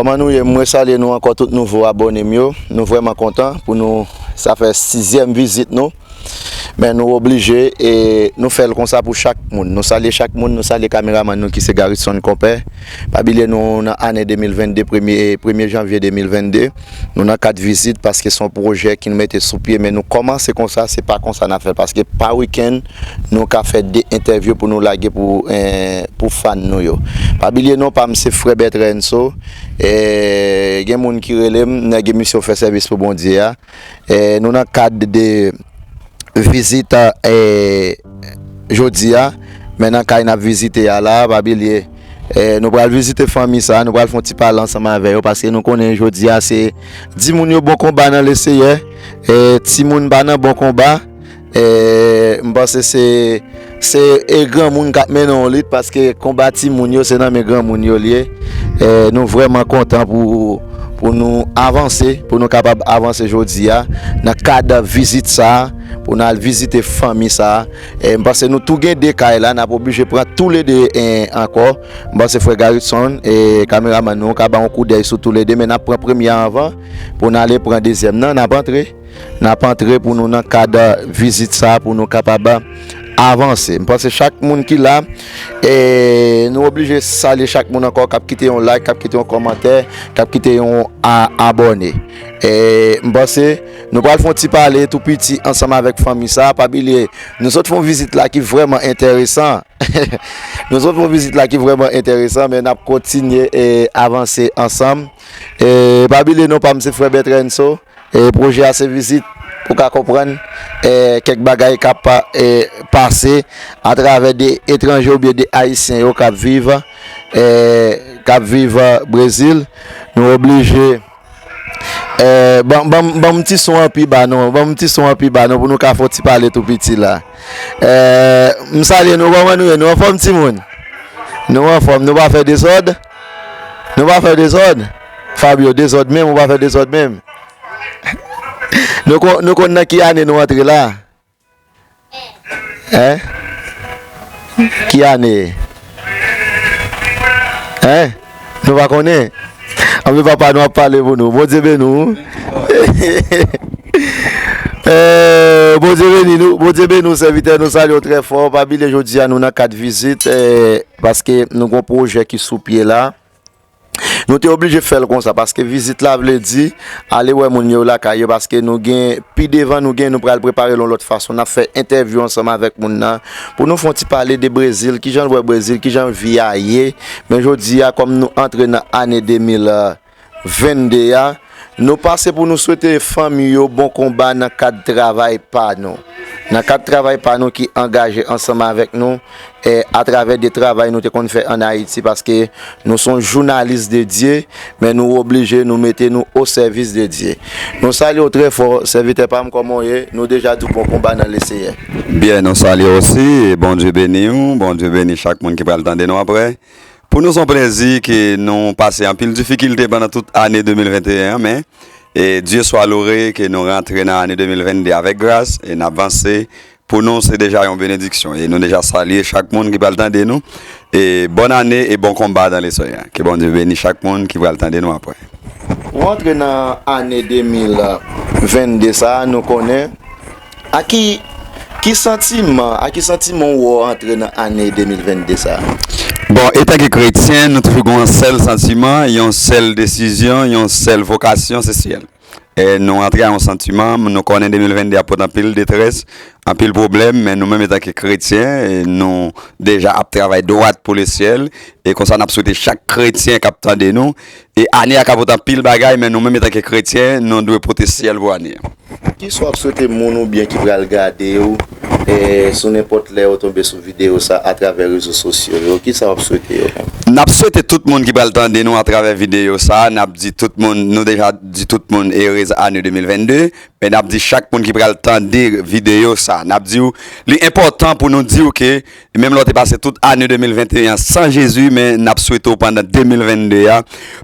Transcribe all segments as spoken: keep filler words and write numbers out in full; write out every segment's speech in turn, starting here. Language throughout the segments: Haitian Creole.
Kòman nou ye? Mwen salye nou ankò, tout nouvo abòne m yo. Nou vrèman kontan pou nou, sa fè sizyèm vizit nou. Men nou oblije e nou fè l konsa pou chak moun. Nou salye chak moun, nou salye kameramann nou ki se Garitson Konpè. Pa bliye nou nan ane de mil vennde, premye, premye janvye de mil vennde. Nou nan kad vizit paske se yon pwojè ki nou mete sou pye, men nou kòmanse konsa, se pa konsa n ap fè l. Paske pa wikenn, nou ka fè de entèvyou pou nou lage pou, eh, pou fan nou yo. Pa bliye non pa m se Frè Bertrand Enso. Eh, gen moun ki rele m, nèg emisyon Fè Sèvis pou Bondye a. Eh, nou nan kad de vizit, eh, jodi a, men nan kay n ap vizite a la, pa bliye, eh, nou pral vizite fanmi sa, nou pral fè yon ti pale ansanm avè yo, paske nou konnen jodi a se di moun yo bon konba nan Leseyè, eh, timoun pa nan bon konba, eh, m panse se, se, eh, granmoun k ap mennen yon lit, paske konba timoun yo, se nan men granmoun yo l ye. Eh, nou vrèman kontan pou, pou nou avanse, pou nou kapab avanse jodi a, nan kad vizit sa a, pou n al vizite fanmi sa a. E m panse nou tou gen de kay la, n ap oblije pran toulede, eh, ankò. M panse frè Garitson, eh, kameramann nou, ka ba yon koudèy sou toulede, men n ap pran premye a anvan, pou n ale pran dezyèm nan, n ap antre. N ap antre pou nou nan kad vizit sa a, pou nou kapab avanse. M panse chak moun ki la, eh, nou oblije salye chak moun ankò, k ap kite yon like, k ap kite yon kòmantè, k ap kite yon a-, abòne. Eh, m panse nou pral fè yon ti pale tou piti ansanm avèk fanmi sa a. Pa bliye, nou sot fè yon vizit la ki vrèman enteresan. Nou sot fè yon vizit la ki vrèman enteresan, men n ap kontinye e avanse ansanm. E pa bliye non pa m se Frè Bertrand Enso. E pwojè a se vizit pou ka konprann, e, kèk bagay k ap, e, pase atravè de etranje oubyen de Ayisyen yo k ap viv, e, k ap viv Brezil. Nou oblije Eh, ban, ban, ban m ti son an pi ba non, ban m ti son an pi ba non pou nou ka fè yon ti pale tou piti la. Eh, m salye nou, kòman nou ye? Nou anfòm timoun? Nou anfòm, nou pa fè dezòd? Nou pa fè dezòd? Fabio, dezòd menm, ou pa fè dezòd menm? Nou kon, nou konn nan ki ane nou antre la? Hein? Ki ane? Hein? Nou pa konnen? Anben papa, nou ap pale pou nou. Bondye beni w. Eh, Bondye beni nou. Bondye beni w, sèvitè. Nou salye w trè fò. Pa bliye jodi a nou nan kad vizit, eh, paske nou gon pwojè ki sou pye la. Nou te oblije fè l konsa, paske vizit la vle di ale wè moun yo lakay yo, paske nou gen, pi devan nou gen, nou pral prepare l yon lòt fason, n ap fè entèvyou ansanm avèk moun nan, pou nou fè yon ti pale de Brezil, kijan l wè Brezil, kijan vi a ye. Men jodi a, kòm nou antre nan ane de mil vennde a, nou pase pou nou swete fanmi yo bon konba nan kad travay pa nou. Nan kad travay pa nou ki angaje ansanm avèk nou, eh, atravè de travay nou te konn fè ann Ayiti, paske nou se yon jounalis de Dye, men nou oblije nou mete nou o sèvis de Dye. Nou salye w trè fò, sèvitè pa m, kòman w ye? Nou deja di w bon konba nan Leseyè. Byen, nou salye w osi, e Bondye beni w, Bondye beni chak moun ki pral tande nou apre. Pou nou, se yon plezi ke nou pase anpil difikilte pandan tout ane de mil venteyen an, men, e Dye swa lore ke nou rantre nan ane de mil vennde avèk gras e n ap vanse. Pou nou, se deja yon benediksyon e nou deja salye chak moun ki pral tande nou. E bòn ane e bon konba dan lesoy an. Ke Bondye beni chak moun ki pral tande nou apre. Ou antre nan ane de mil vennde sa a, nou konnen. A ki, ki santiman, a ki santiman ou wè w antre nan ane de mil vennde sa a? Bon, etanke kretyen, nou toujou gen yon sèl santiman, yon sèl desizyon, yon sèl vokasyon, se syèl. E nou antre a yon santiman, nou konnen de mil vennde ap pote anpil detrès, anpil pwoblèm, men nou menm etanke kretyen, e nou deja ap travay dwat pou lesyèl, e konsa n ap swete chak kretyen k ap tande nou, e ane a ka pote anpil bagay, men nou menm etanke kretyen, nou dwe pote syèl pou ane a. Kisa w ap swete moun oubyen ki pral gade w, e sou nenpòt lè yo tonbe sou videyo sa atravè rezo sosyo yo, kisa w ap swete yo menm? N ap swete tout moun ki pral tande nou atravè videyo sa, n ap di tout moun, nou deja di tout moun erez ane de mil vennde, men n ap di chak moun ki pral tande videyo sa, n ap di w, li enpòtan pou nou di w ke, menm lè w te pase tout ane de mil venteyen an san Jezi, men n ap swete w pandan de mil vennde a,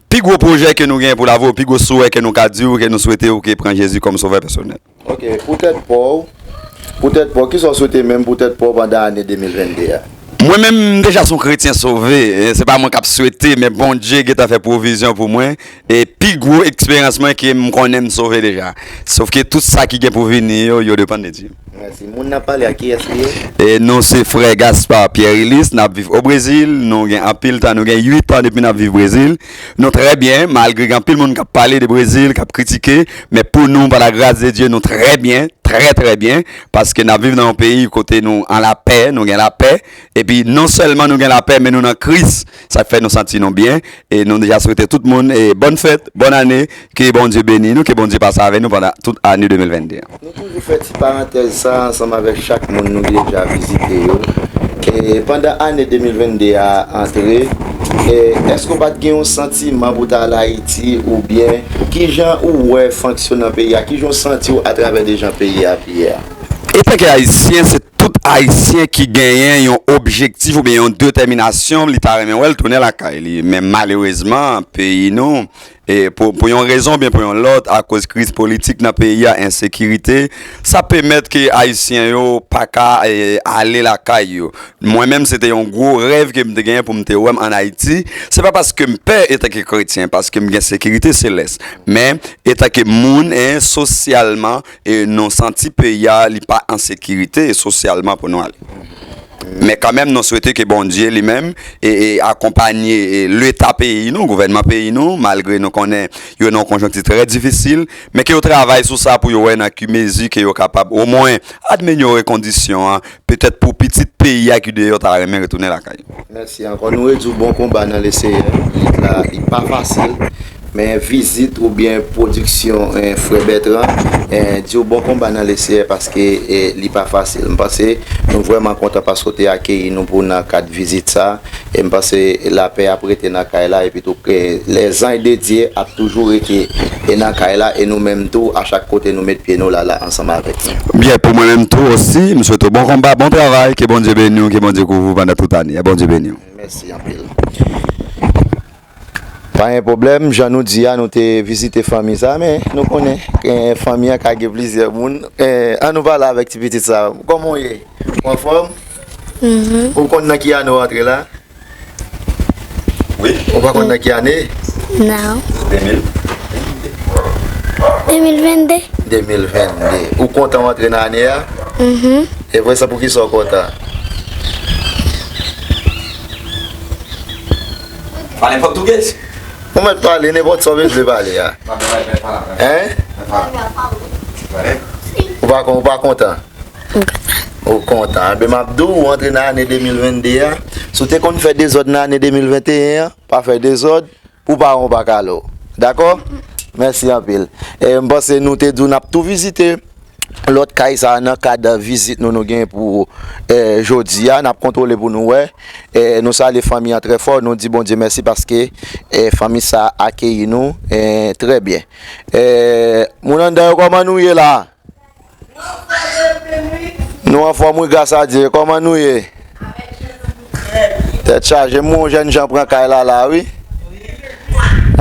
pi gwo pwojè ke nou gen pou lavi w, pi gwo swè ke nou ka di w, ke nou swete w ke pran Jezi kòm sovè pèsonèl. Ok, pou tèt pa w, pou tèt pa w, kisa w swete menm pou tèt pa w pandan ane de mil vennde a? Mwen menm, m deja se yon kretyen sove. E se pa mwen k ap swete, men Bondye gentan fè pwovizyon pou mwen. E pi gwo eksperyans mwen ke m konnen m sove deja. Sofke tout sa ki gen pou vini yo, yo depann de Dye. Mèsi. Moun n ap pale a, kiyès li ye? E nou se frè Gaspard Pierre Ulysse, n ap viv o Brezil. Nou gen anpil tan, nou gen uit an depi n ap viv Brezil. Nou trè byen, malgre gen anpil moun k ap pale de Brezil, k ap kritike, men pou nou, pa la gras de Dye, nou trè byen, trè, trè byen, paske n ap viv nan yon peyi kote nou an lapè, nou gen lapè, epi non sèlman nou gen lapè, men nou nan Kris, sa k fè nou santi nou byen, e nou deja swete tout moun, e bòn fèt, bòn ane, ke Bondye beni nou, ke Bondye pase avè nou pandan tout ane de mil vennde a. Nou toujou fè ti parantèz sa ansanm avèk chak moun nou deja vizite yo. E pandan ane de mil vennde a antre, e èske w pa t gen yon santiman pou w t al Ayiti, oubyen kijan ou wè fonksyonan peyi a? Kijan w santi w atravè de jan peyi a ap ye a? Etanke Ayisyen, se tout Ayisyen ki genyen yon objektif oubyen yon detèminasyon, li ta renmen wè l tounen lakay li. Men malerezman, peyi nou, e pou, pou yon rezon oubyen pou yon lòt, akoz kriz politik nan peyi a, ensekirite, sa pèmèt ke Ayisyen yo pa ka, e, ale lakay yo. Mwen menm, se te yon gwo rèv ke m te genyen pou m te wè m ann Ayiti. Se pa paske m pè etanke kretyen, paske m gen sekirite selès. Men, etanke moun, en, sosyalman, e nou santi peyi a, li pa an sekirite e sosyalman pou nou ale. Men kanmenm, nou swete ke Bondye li menm e, e akonpanye, e, leta peyi nou, gouvènman peyi nou, malgre nou konnen yo nan yon konjonkti trè difisil, men ke yo travay sou sa pou yo wè nan ki mezi ke yo kapab omwen amelyore kondisyon an, petèt pou pitit peyi a ki deyò ta renmen retounen lakay yo. Mèsi ankò. Nou redi w bon konba nan Leseyè. Lit la, li pa fasil. Men vizit oubyen pwodiksyon, eh, Frè Bètran, eh, di w bon konba nan Leseyè paske, eh, li pa fasil. M panse nou vrèman kontan paske w te akeyi nou pou nan kad vizit sa. E m panse lapè ap rete nan kay la, epi tou, eh, les anges de Dieu ap toujou rete, eh, nan kay la, e nou menm tou, a chak kote nou met pye nou la, la ansanm avèk nou. Byen, pou mwen menm tou osi, m swete w bon konba, bon travay, ke Bondye beni w, ke Bondye kouvri w pandan tout ane a. Bondye beni w. Mèsi anpil. Pa gen pwoblèm, jan nou di a, nou te vizite fanmi sa, men nou konnen, eh, fanmi an ka gen plizyè moun. Eh, an nou pale avèk ti pitit sa. Kòman w ye? Ou anfòm? Mhm. Ou konn nan ki ane w antre la? Wi. Ou pa konn nan ki ane? Non. De mil? De mil vennde. De mil vennde. Ou kontan w antre nan ane a? Mhm. E vre sa, poukisa w kontan? Pale pòtugèz. Ou mèt pale nenpòt sa w bezwen pale a. Hein? Ou pa kon-, ou pa kontan? Ou kontan. Enben, m ap di w, ou antre nan ane de mil vennde a. Si w te konn fè dezòd nan ane de mil venteyen an, pa fè dezòd, pou paran w pa kale w. Dakò? Mèsi anpil. E m panse nou te di w n ap tou vizite lòt kay sa a nan kad vizit nou, nou gen pou, eh, jodi a. N ap kontwole pou nou wè. Eh, nou salye fanmi an trè fò. Nou di Bondye mèsi paske, eh, fanmi sa a akeyi nou, eh, trè byen. Eh, moun anndan yo, kòman nou ye la? Nou anfòm, wi, gras a Dye. Kòman nou ye? Tèt chaje, m wè yon jènjan pran kay la, la, wi.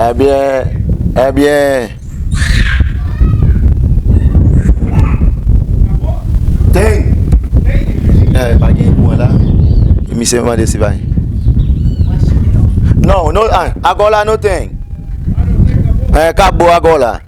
Ebyen, ebyen. Teng! Eh, pa gen kouran la. Misye mande si pa gen. Non, non, ah, agò la, no teng. Eh, kabo agò la.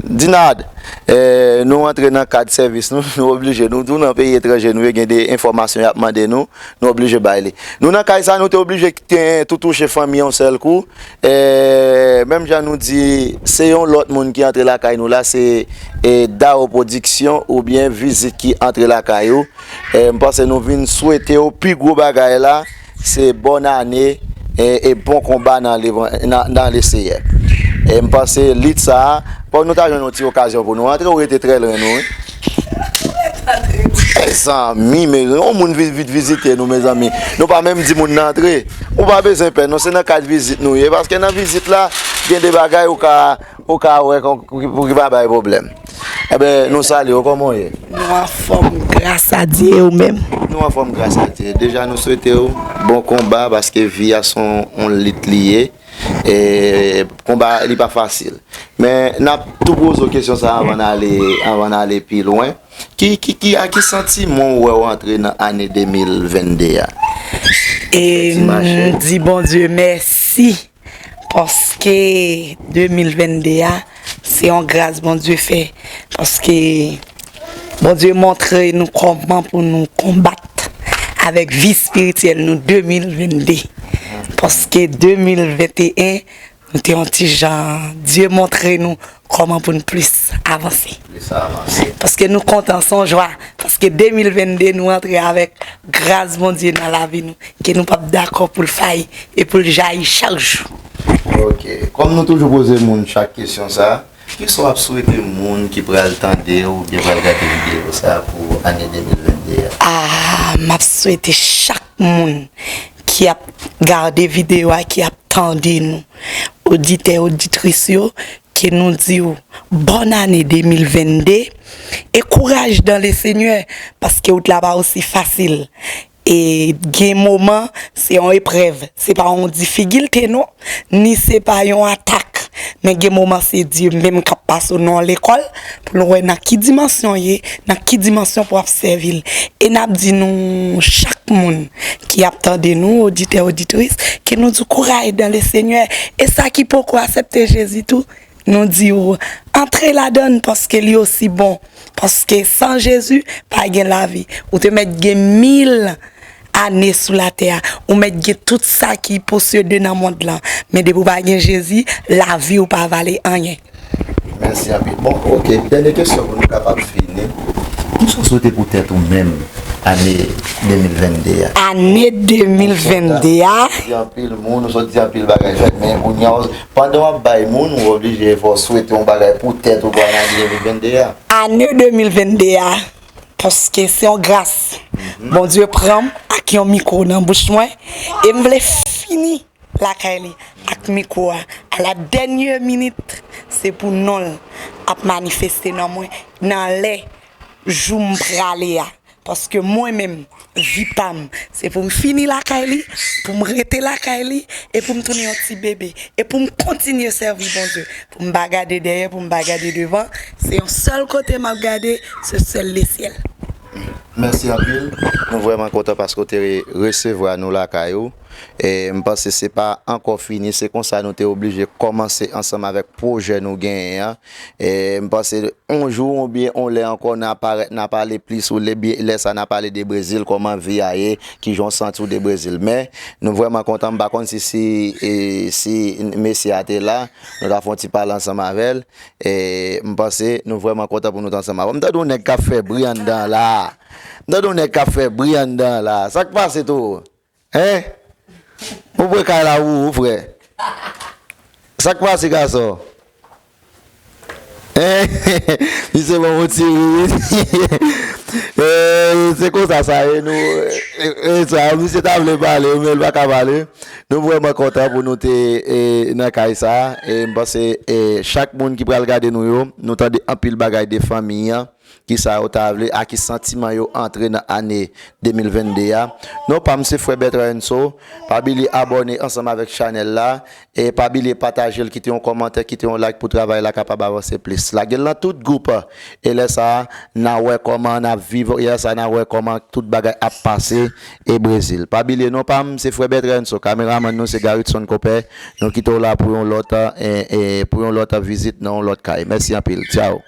Dinard, eh, nou antre nan kad sèvis nou, nou oblije, nou tou nan peyi etranje, nou ye gen de enfòmasyon y ap mande nou, nou oblije bay li. Nou nan kay sa, nou te oblije kite tou touche fanmi yon sèl kou. Eh, menm jan nou di, se yon lòt moun ki antre lakay nou la, se, eh, Dao Pwodiksyon oubyen Vizit ki antre lakay ou. Eh, m panse nou vin swete w pi gwo bagay la. Se bòn ane e, e bon konba nan levan-, nan, nan Leseyè. E m panse lit sa a, bon, nou ta jwenn yon ti okazyon pou nou antre, ou rete trè lwen nou, wi. Mezanmi, men yon moun vi-, vit vizite nou, mezanmi. Nou pa menm di moun nan antre. Ou pa bezwen pè, non, se nan kad vizit nou ye. Paske nan vizit la, gen de bagay ou ka, ou ka wè kon, pou ki, pou ki pa bay pwoblèm. Enben, nou salye w, kòman w ye? Nou anfòm, gras a Dye, ou menm? Nou anfòm, gras a Dye. Deja, nou swete w bon konba, paske vi a se yon, yon lit li ye. E konba, li pa fasil. Men, n ap tou poze w kesyon sa a anvan n ale, anvan n ale pi lwen. Ki, ki, ki, a ki santiman w wè w antre nan ane de mil venn de a? E m di Bondye mèsi, paske de mil venn de a, se yon gras Bondye fè. Paske Bondye montre nou kòman pou nou konbat avèk vi espirityèl nou de mil venn de. Paske de mil venn e en, nou te yon ti jan, Dye montre nou kòman pou n plis avanse. Plis avanse. Paske nou kontan, se yon jwa. Paske de mil venn de, nou antre avèk gras Bondye nan lavi nou. Ke nou p ap dakò pou l fayi e pou l jayi chak jou. Ok. Kòm nou toujou poze moun chak kesyon sa, kisa w ap swete moun ki pral tande w oubyen pral gade videyo sa pou ane de mil venn de a? Ah, m ap swete chak moun ki ap gade videyo a, ki ap tande nou, oditè, oditris yo, ke nou di w bòn ane de mil venn de e kouraj dan le Senyè, paske wout la pa osi fasil. E gen moman, se yon eprèv, se pa yon difikilte non, ni se pa yon atak, men gen moman se Dye menm k ap pase w nan yon lekòl pou l wè nan ki dimansyon w ye, nan ki dimansyon pou w ap sèvi l. E n ap di nou, chak moun ki ap tande nou, oditè, oditris, ke nou di w kouraj dan le Senyè. E sa ki poko aksepte Jezi tou, nou di w antre ladan l paske li osi bon. Paske san Jezi, pa gen lavi. Ou te mèt gen mil ane sou latè a, ou mèt gen tout sa ki posede nan mond lan. Men depi w pa gen Jezi, lavi w pa vale anyen. Mèsi anpil. Bon, ok, dènye kesyon pou nou kapab fini. Kisa w swete pou tèt ou menm ane de mil venn de a? Ane de mil venn de a. Ou sot di anpil moun, ou sot di anpil bagay fèt, men kounye a, pandan w ap bay moun, ou oblije fò w swete yon bagay pou tèt ou pou ane de mil venn de a. Ane de mil venn de a, paske se yon gras. Bondye pran m ak yon mikwo nan bouch mwen, e m vle fini lakay li ak mikwo a. A la dènye minit, se pou non l ap manifeste nan mwen, nan lè jou m prale a. Paske mwen menm, vi pa m, se pou m fini lakay li, pou m rete lakay li, e pou m tounen yon ti bebe, e pou m kontinye sèvi Bondye, pou m pa gade dèyè, pou m pa gade devan. Se yon sèl kote m ap gade, se sèl lesyèl. Mèsi anpil. Nou vrèman kontan paske w te re-, resevwa nou lakay ou. E m panse se pa ankò fini, se konsa nou te oblije kòmanse ansanm avèk pwojè nou genyen an. E m panse yon jou oubyen yon lè ankò, n a parèt, n a pale plis, ou lè, byen, lè sa n a pale de Brezil, kòman vi a ye, kijan w santi w de Brezil. Men, nou vrèman kontan, m pa konn si, si, e, si mesye a te la, nou ta fè yon ti pale ansanm avè l. E m panse nou vrèman kontan pou nou t ansanm avè w. M tande yon nèg k ap fè bri anndan la. M tande yon nèg k ap fè bri anndan la. Sa k pase tou? Hein? Ou pran kay la pou ou, frè? Sa k pase, gason? Hein? Misye ban yon ti ri, wi. Eh, se konsa sa ye, nou, eh, eh, sa, misye ta vle pale, men l pa ka pale. Nou vrèman kontan pou nou te, eh, nan kay sa. E m panse, eh, chak moun ki pral gade nou yo, nou tande anpil bagay de fanmi an. Kisa yo ta vle, a ki santiman yo antre nan ane de mil venn de a. Non pa m se frè Bertrand Enso. Pa bliye abòne ansanm avèk chanèl la. E pa bliye pataje l, kite yon kòmantè, kite yon like pou travay la kapab avanse plis. Lage l nan tout gwoup. E lè sa a, n a wè kòman n ap viv. E lè sa a, n a wè kòman tout bagay ap pase e Brezil. Pa bliye non pa m se frè Bertrand Enso. Kameramann nou se Garitson Konpè. Nou kite w la pou yon lòt, e, e, pou yon lòt vizit nan yon lòt kay. Mèsi anpil. Tchaw.